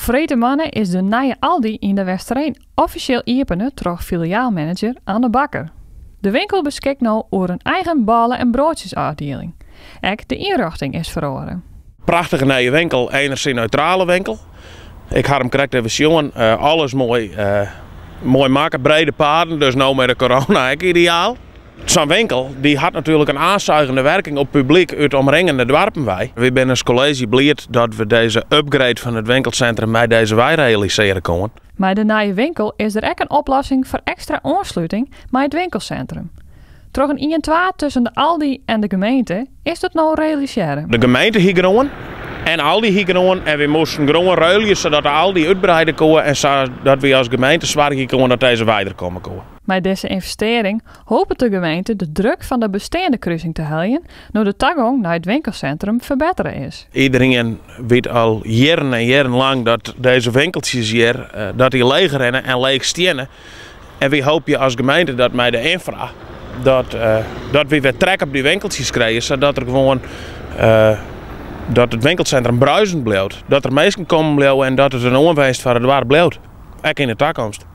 Freedtemoarn is de nije Aldi yn De Westereen offisjeel iepene troch filiaalmanager Anne Bakker. De winkel beskikt no oer in eigen bôle en broadsjesôfdieling. Ek de ynrjochting is feroare. Prachtige nije winkel, enerzjyneutrale winkel. Ik ha him krekt even sjoen. Alles moai, moai makke, brede paden, dus no mei de corona ek ideaal. Sa'n winkel dy hat natuerlik in aanzuigende werking op publyk út omringende doarpen wei. Wy binne as kolleezje bliid dat we dizze upgrade fan it winkelsintrum mei dizze wei realisearje koene. Mei de nije winkel is der ek in oplossing foar ekstra oansluting mei it winkelsintrum. Troch in ien-twa tusken de Aldi en de gemeente is dat no realisearre. De gemeente hie grûn en Aldi hie grûn en wy moasten grûn ruilje sadat de Aldi útbreide koe en sadat wy as gemeente soargje koene dat dizze wei der komme koe. Mei dizze ynvestearring hopet de gemeente de druk fan de besteande krusing te heljen no't de tagong nei it winkelsintrum ferbettere is. Iderien wit al jierren en jierren lang dat dizze winkeltsjes hjir dat dy leech rinne en leech steane. En wy hoopje as gemeente dat mei de ynfra dat, dat wy wer trek op dy winkeltsjes krije, sadat der gewoan dat it winkelsintrum bruisend bliuwt. Dat der minsken kommen bliuwe en dat it in oanwinst foar it doarp bliuwt. Ek yn de takomst.